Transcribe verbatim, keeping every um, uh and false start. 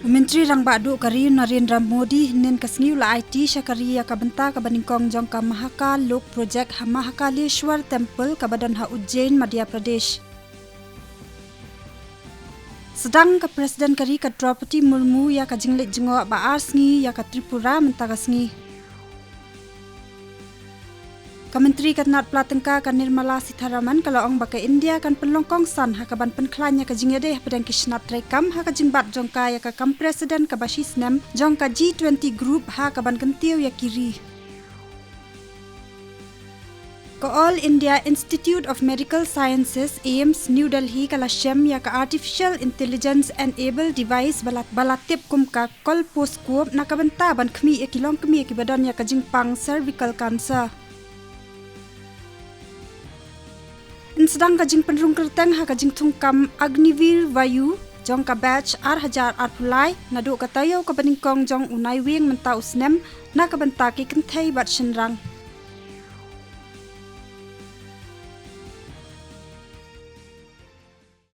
U Myntri Rangbah Duh ka ri u Narendra Modi hynnin ka sngi u la aiti sha ka ri ïa ka bynta kaba nyngkong jong ka Mahakal Lok Project ha Mahakaleshwar Temple kaba don ha Ujjain, Madhya Pradesh. Sdang ka President ka ri ka Droupadi Murmu ïa ka jingleit jngoh ba ar sngi ïa ka Tripura mynta ka sngi. Ka Myntri ka tnad pla tyngka ka Nirmala Sitharaman ka la ong ba ka India kan pynlong kongsan ha kaban pynkhlaiñ ïa ka jingïadei hapdeng ki shnat treikam ha ka jingbat jong ka ïa ka kam President kaba shisnem jong ka G twenty Group ha kaban kyntiew ïa ki ri. Ka All India Institute of Medical Sciences, AIIMS, New Delhi ka la shem ïa ka Artificial Intelligence Enabled Device ba la, ba la tip kum ka Colposcope na ka bynta ban khmih ïa ki longkmie kiba don ïa ka jingpang cervical cancer. Yn sdang ka jingpynrung kyrteng ha ka jingthungkam Agniveer Vayu jong ka batch ar hajar arphew lai naduh ka taïew kaba nyngkong jong u Naiwieng mynta u snem na ka bynta ki kynthei bad shynrang.